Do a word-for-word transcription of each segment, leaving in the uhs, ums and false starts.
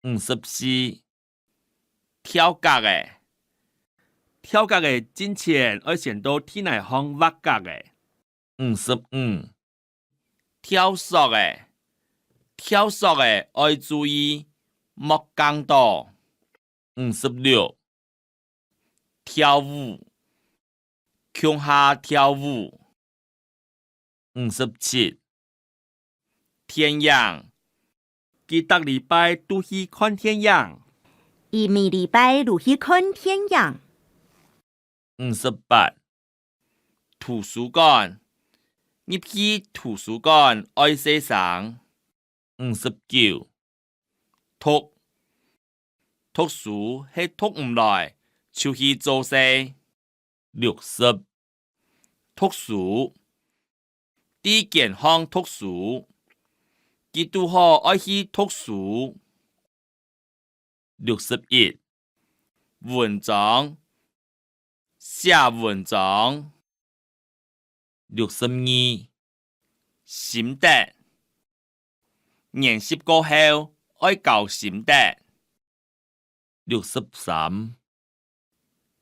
五十四，跳格仔。跳格仔進前愛先到地泥項挖格仔。五十五，跳索仔。跳索仔愛注意，莫降著。五十六，跳舞。共下跳舞。五十七，電影。佢逐禮拜都去看電影。佢每禮拜都去看電影。五十八，圖書館。入去圖書館愛細聲。五十九，讀。讀書係讀毋來，就去做事。六十，讀書。在間項讀書。佢堵好愛去讀書。六十一，文章。寫文章。六十二，心得。研習過後，愛交心得。六十三，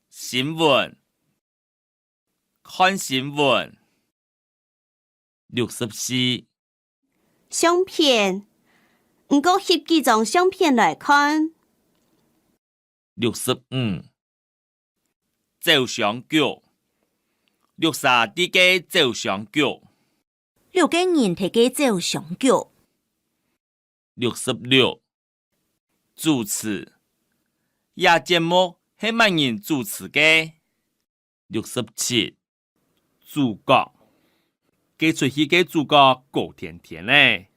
新聞。看新聞。六十四，相片。毋過翕幾張相片來看。六十五，走相局。六儕在該走相局。六個人在該走相局。六十六，主持。這節目係麼人主持个？六十七，主角。該齣戲个主角高天天仔。